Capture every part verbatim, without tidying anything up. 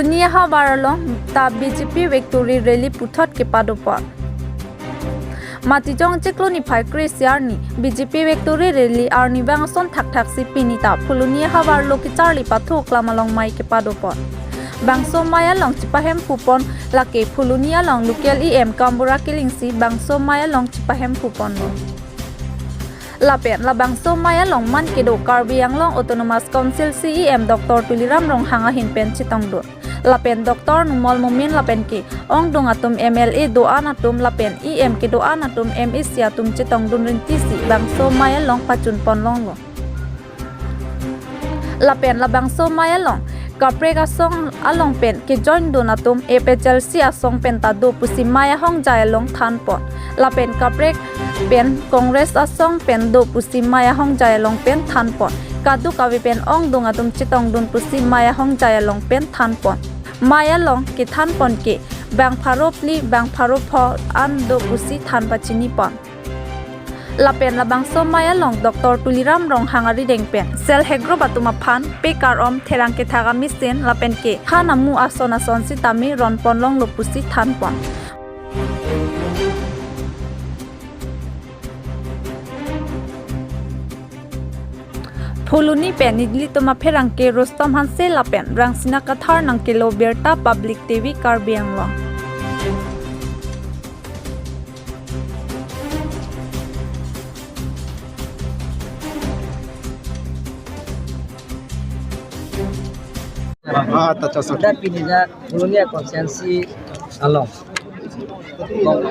Niya havar along ta B J P victory rally puthot kepadopon. Matijong chiklo niphai kre-isi arni B J P victory rally arni bang ason thakthaksi pini ta Phuloni havar lo kecharli pathu klam along mei kepadopon. Bangso mei along chepahemphupon lake Phuloni along local E M Kambura Kilingsi bangso mei along chepahemphuponlo. Lapen labangso mei along man kedo Karbi Anglong Autonomous Council C E M Doctor Tuliram Ronghang ahin pen chetongdun. Lapen Doctor Numal Momin lapen ke-ongdung atum M L A do-an atum lapen E M kedo-an atum M A C atum chetongdun rintisi bangso mei along pachunpon longlo. Lapen labangso mei along kaprek asong along pen kejoindun atum A P H L C asong pen ta do pusi mei ahongjai along thanpon. Lapen kaprek pen Congress asong pen do pusi mei ahongjai along pen thanpon. Kadokave pen ongdung atum chetongdun pusi mei ahongjai along pen thanpon. Mei along kethanpon ke bang pharo phli bang pharo pho an do pusi than pachinipon. Lapen labangso mei along Doctor Tuliram Ronghang arideng pen self help group atum aphan pekar om therang kethak amesen lapen ke han amu ason ason sitame ronpon longlo pusi thanpon. Phuloni pen nelitum apherangke Rustom Hanse lapen Rangsina Kathar nangkelo birta Public T V Karbi Anglong. Ah, ta chasok. Dak pini dak Phuloni constituency along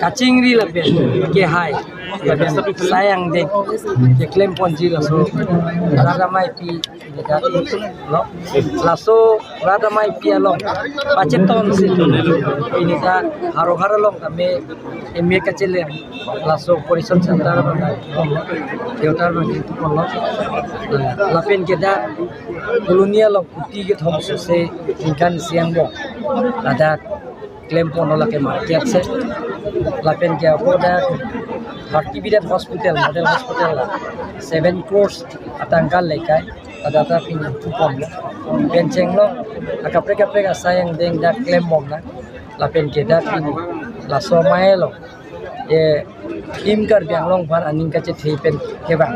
kachingri lapen kehai lapen asai angdeng keklem ponji laso rat ameipi lo. Laso rat ameipi along pachetonsi pini dak Howraghat along tame M A kacheleng laso operation center abang theater abang kitu ponlo. Lapen ke dak Phuloni along kuti kethom sose ningkan isi angbong ladak klemponlo lake market se. Lapen ke ako dak thirty bedded hospital, model hospital la seven crores atangka lekai ladak ta pini puponlo. Pen chenglong akaprek kaprek asai angdeng dak klembomnang. Lapen ke dak pini laso mei along, eh, Team Karbi Anglong aphan aning kachethe pen kevang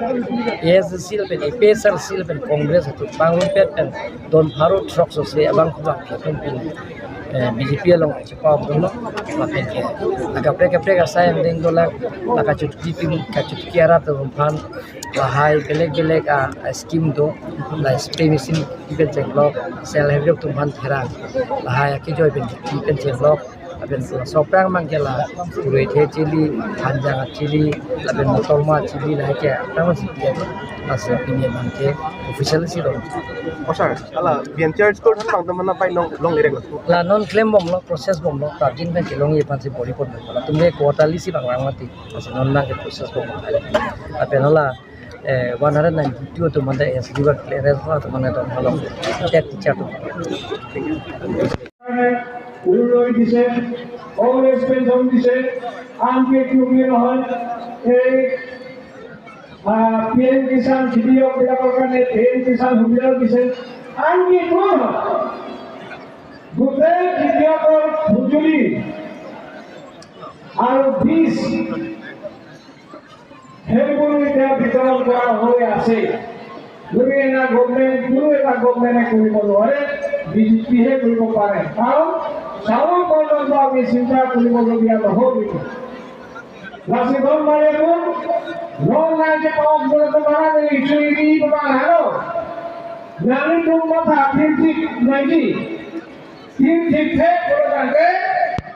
A S D C lapen A P H L C lapen Congress atum bang rumpet pen don pharo throk sose abang kubang atum pini, eh, B J P along chepahomdunlo. Lapen ke akaprek kaprek asai angdeng dolang, la kachotki atum, kachotki arat atum aphan lahai belek belek a, a scheme do, la spray machine pen chenglok, self help group atum aphan therang, lahai akejoi pen pen chenglok, lapen laso aphrang abang ke la purui the chili, hanjang chili, lapen motongma chili, lahai ke aphrang si dia, laso pini abang ke official si lo. Oh, sir, hala V N C R school than bang teman apa long, long lereng lo? La non klembomlo, process bomlo, target abang ke longji aphansi bor-i ponlo. Latum ke quarterly si bang lang mati, laso non abang ke process bomlo. Lapen hala, eh, one hundred ninety-two atum mane S D work clearance atum mane don halo. Tet teacher atum. Uroi dise, old age pension dise, anke kumir hon, eh, ah, P M Kisan C D O bilakor karne P M Kisan hubila dise, anke kumir hon. Gute C D O kor hujuli, aru bis, সেইবোৰ এতিয়া বিতৰণ কৰা হৈ আছে। যদি এনা গভৰ্ণমেণ্ট, কোনো এটা গভৰ্ণমেণ্টে কৰিব নোৱাৰে, বি জে পিহে কৰিব পাৰে। কাৰণ চাউল পৰ্যন্ত আমি চিন্তা কৰিবলগীয়া নহ'ব। Lasi don mare pun, non nai ke pawak bola tu mana ni, isu ini pemahalo. Nani tum matha, tim tik, nai di. Tim tik thek, bola tangke,